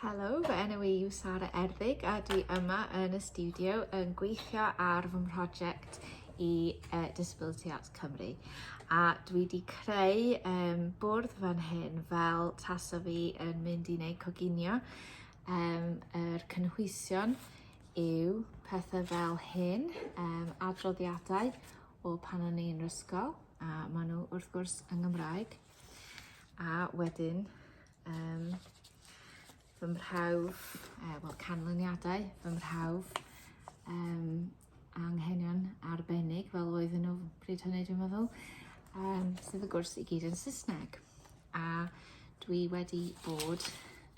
Helo, fy enw i yw Sara Erddig a dwi yma yn y stiwdio yn gweithio ar fy mhroject i uh, Disability Arts Cymru. A dwi wedi creu um, bwrdd fan hyn fel tasa fi yn mynd i wneud coginio. Um, yr cynhwysion yw pethau fel hyn, um, adroddiadau o pan o'n i'n ysgol, a maen nhw wrth gwrs yng Nghymraeg. A wedyn um, fy mhrawf, wel canlyniadau fy mhrawf um, anghenion arbennig fel oedden nhw pryd hynny dwi'n meddwl, um, sydd y gwrs i gyd yn Saesneg. A dwi wedi bod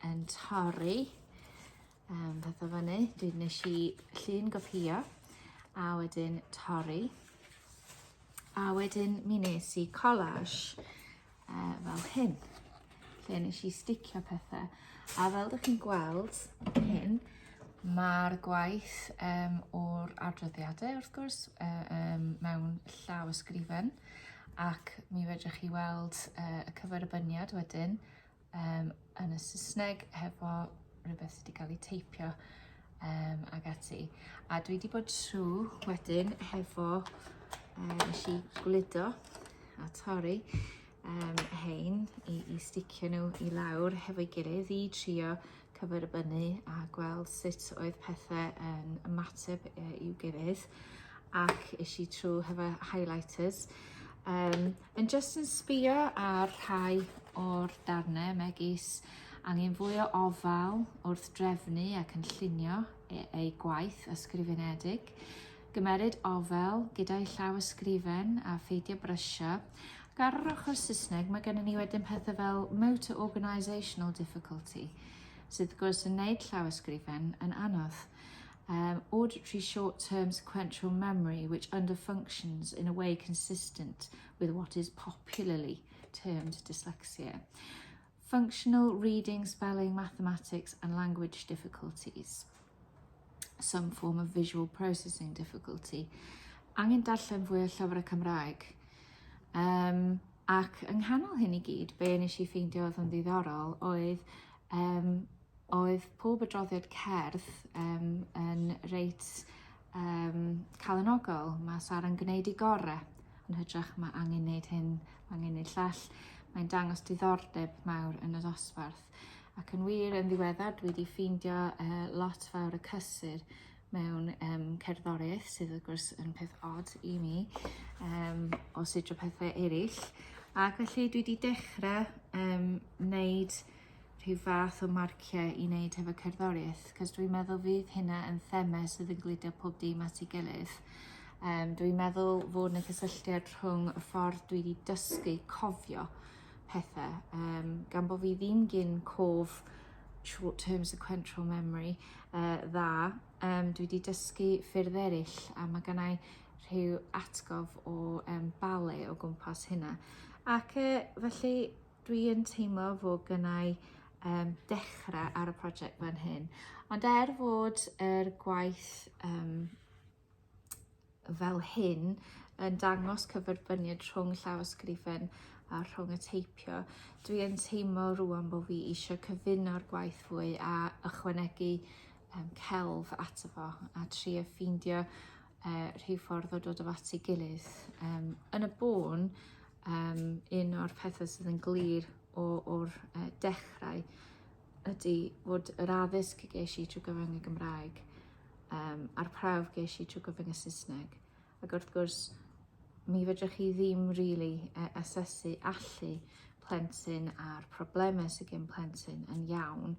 yn torri um, pethau fyny. Dwi nes i llun gopio a wedyn torri. A wedyn mi nes i collage uh, fel hyn, lle nes i sticio pethau. A fel ydych chi'n gweld hyn, mae'r gwaith um, o'r adroddiadau, wrth gwrs, uh, um, mewn llaw ysgrifen, ac mi fedrwch chi weld uh, y cyferbyniad wedyn um, yn y Saesneg hefo rhywbeth sydd wedi cael ei teipio um, ag ati. A dwi wedi bod trwy wedyn hefo, um, nes i gludo a torri um, hein i, i sticio nhw i lawr hefo'i gilydd i trio cyferbynnu a gweld sut oedd pethau yn ymateb i'w gilydd ac es i trwy hefo highlighters. Um, yn just yn sbio ar rhai o'r darnau megis angen fwy o ofal wrth drefnu ac yn llunio e, ei gwaith ysgrifenedig, gymeryd ofal gyda'i llaw ysgrifen a pheidio brysio. Ac ar yr ochr Saesneg mae gennym ni wedyn pethau fel motor organisational difficulty, sydd wrth gwrs yn neud llaw ysgrifen yn anodd. Auditory short-term sequential memory which underfunctions in a way consistent with what is popularly termed dyslexia. Functional reading, spelling, mathematics and language difficulties. Some form of visual processing difficulty. Angen darllen fwy o llyfrau Cymraeg. Um, ac yng nghanol hyn i gyd, be nes i ffeindio oedd yn ddiddorol oedd um, oedd pob adroddiad cerdd um, yn reit um, calonogol. Mae Sara'n gwneud ei gorau yn hytrach mae angen gwneud hyn, mae angen gwneud llall. Mae'n dangos diddordeb mawr yn y dosbarth. Ac yn wir, yn ddiweddar, dwi wedi ffeindio uh, lot fawr y cysur mewn um, cerddoriaeth, sydd wrth gwrs yn peth od i mi, um, o sidro pethau eraill. Ac felly dwi wedi dechrau um, wneud rhyw fath o marciau i wneud hefo cerddoriaeth, cos dwi'n meddwl fydd hynna yn thema sydd yn gludo pob dim at ei gilydd. Um, dwi'n meddwl fod yna cysylltiad rhwng y ffordd dwi wedi dysgu cofio pethau, um, gan bod fi ddim gyn cof short-term sequential memory uh, dda, um, dwi wedi dysgu ffyrdd eraill a mae gennau rhyw atgof o um, bale o gwmpas hynna. Ac uh, felly Dwi yn teimlo fod gynna i um, dechrau ar y prosiect fan hyn. Ond er fod yr gwaith um, fel hyn yn dangos cyferbyniad rhwng llawysgrifen a rhwng y teipio, dwi yn teimlo rwan bod fi eisiau cyfuno'r gwaith fwy a ychwanegu um, celf ato fo a trio ffeindio uh, rhyw ffordd o dod o at ei gilydd. Um, yn y bôn, um, un o'r pethau sydd yn glir o'r uh, dechrau ydy fod yr addysg ges i trwy gyfrwng y Gymraeg um, a'r prawf ges i trwy gyfrwng y Saesneg. Ac wrth gwrs, mi fedrwch chi ddim really uh, asesu allu plentyn a'r problemau sydd gen plentyn yn iawn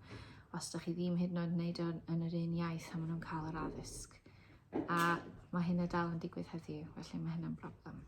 os ydych chi ddim hyd yn oed yn gwneud o yn yr un iaith a maen nhw'n cael yr addysg. A mae hynna dal yn digwydd heddiw, felly mae hynna'n broblem.